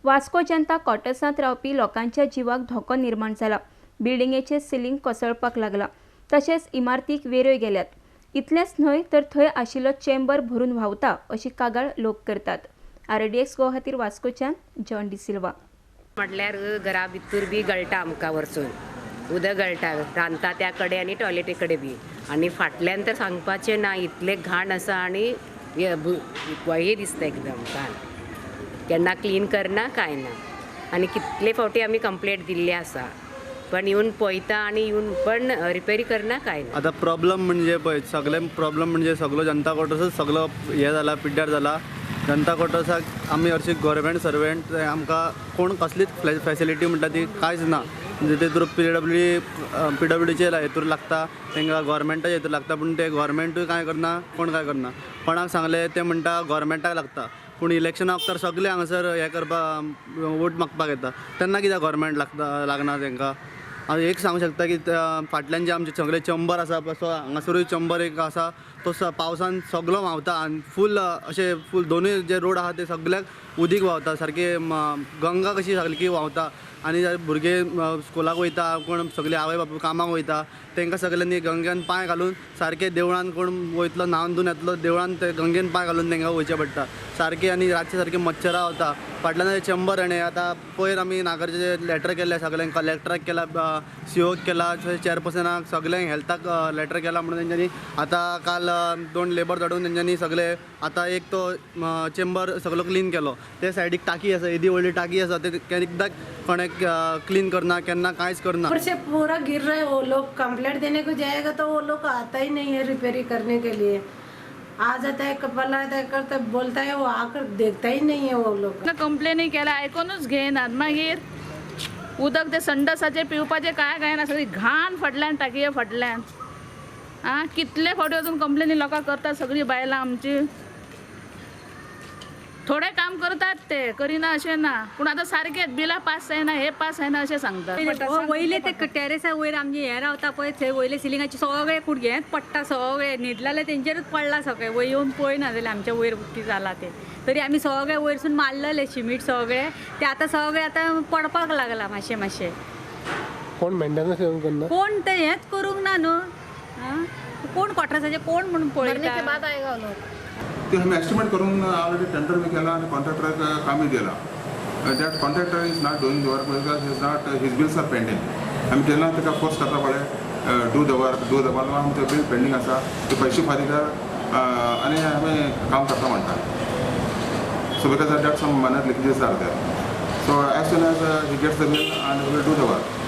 वास्को जनता क्वॉर्टर्सांत रावपी लोकांच्या जिवाक धोको निर्माण जाला. बिल्डिंगेचें सिलींग कोसळपाक लागलां, तशेंच इमारतीक वेऱ्यो गेल्यात. इतलेंच न्हय तर थंय आशिल्लो चेंबर भरून व्हांवता अशी कागाळ लोक करतात. आरडीएक्स गोवा खातीर वास्कोच्यान जॉन डिसिल्वा. म्हटल्यार घरा भितर बी गळटा आमकां, वरसून उदक गळटा, रांदता त्या कडेन आनी टॉयलेटी कडेन बी. आनी फाटल्यान तर सांगपाचें ना, इतलें घाण आसा आनी हे दिसता एकदम घाण. केन्ना क्लीन करना कांय ना. आनी कितले फावटी आमी कंप्लेंट दिल्ली आसा, पण येवन पळयता आनी येवन पण रिपेरी करना कांय ना. आतां प्रॉब्लम म्हणजे पळय, सगळे प्रॉब्लम म्हणजे सगळो जनता क्वॉर्टर्सूच सगळो हें जाला, पिड्ड्यार जाला. जनता क्वॉर्टर्साक आमी हरशीं गव्हर्मेंट सर्वंट, आमकां कोण कसलीच फेसिलिटी म्हणटा ती कांयच ना. म्हणजे ते थ्रू पीडब्ल्यूडीचे हेतूर लागता, तांकां गव्हर्मेंटाच्या हेतूर लागता, पूण ते गव्हर्मेंटूय कांय करना, कोण कांय करना. कोणाक सांगलें ते म्हणटा गव्हर्मेंटाक लागता, पूण इलेक्शना वखतार सगळे हांगासर हें करपाक वोट मागपाक येता, तेन्ना कित्याक गव्हर्मेंट लागता लागना तांकां? हांव एक सांगूंक शकता की फाटल्यान जे आमचे सगळे चंबर आसा, सो हांगासरूय चंबर एक आसा, तो पावसान सगळो व्हांवता आनी फूल अशें फूल दोनूय जे रोड आहा ते सगळ्याक उदीक व्हांवता, सारकी गंगा कशी सारकी व्हांवता. आनी भुरगे स्कुलाक वयता, कोण सगळे आवय बापूय कामाक वयता, तांकां सगळ्यांनी गंगेन पांय घालून सारके देवळान कोण वयतलो न्हांवन धुवन येतलो, देवळान ते गंगेन पांय घालून तांकां वयचें पडटा सारकें. आनी रातचे सारके मच्छरां वता. फाटल्यान चेंबर हाणें आतां पयर आमी नागरचे लेटर केल्ले सगळ्यांक, कलेक्टराक केला, सीओक केला, चेअरपर्सनाक, सगळ्यांक हेल्थाक लेटर केला. म्हणून तेंच्यांनी आतां काल 2 लेबर धाडून तेंच्यांनी सगळे आतां एक तो चेंबर सगळो क्लीन केलो. ते सायडीक टाकी आसा, येदी व्हडली टाकी आसा, ते एकदां कोणें क्लीन करना, केन्ना कांयच करना. ऊपर से पूरा गिर रहे, वो लोग कंप्लेंट देने को जाएगा तो वो लोग आता ही नहीं है रिपेयरिंग करने के लिए. आ जाता है, कपल आता है, करता बोलता है, वो आकर देखता ही नहीं है वो लोग. कंप्लेनी केल्या, आयकोनूच घेयनात. मागीर उदक ते संडासाचें पिवपाचें काय काय ना, सगळी घाण फाटल्यान, टाकये फाटल्यान. आं, कितले फावटी वचून कंप्लेनी लोकां करतात, सगळीं बायलां आमची. थोडे काम करतात ते, करिना अशें ना, पूण आतां सारकें बिलां पास जायना, हे पास जायना अशें सांगतात. वयले ते टेरेसा वयर आमचे हें रावता पळय, थंय वयले सिलिंगाचे सगळे कुडगेंत पडटा, सगळे न्हिदलेले तेंचेरूच पडला सगळें. वयर येवन पळयना जाल्यार आमच्या वयर कितें जालां तें. तरी आमी सगळे वयरसून मारलेले शिमीट सगळे, ते आतां सगळे आतां पडपाक लागला मातशें मातशें. कोण मेंटेनन्स येवन करना, कोण ते हेंच करूंक ना न्हू. कोण क्वॉर्टर्साचे कोण म्हणून पळयता. ते आमी एस्टिमेट करून ऑलरेडी टेंडर बी केला आनी कॉन्ट्रॅक्टराक कामूय दिलां. That contractor is not doing the work because is not his bills are pending. आमी केन्ना ताका फोर्स करता पळय, do the work, do the work, आमचे बील पेंडींग आसा, ते पयशे फारीक कर आनी आमी काम करता म्हणटा. So because of that some minor leakages are there. So as soon as he gets the bill and will do the work.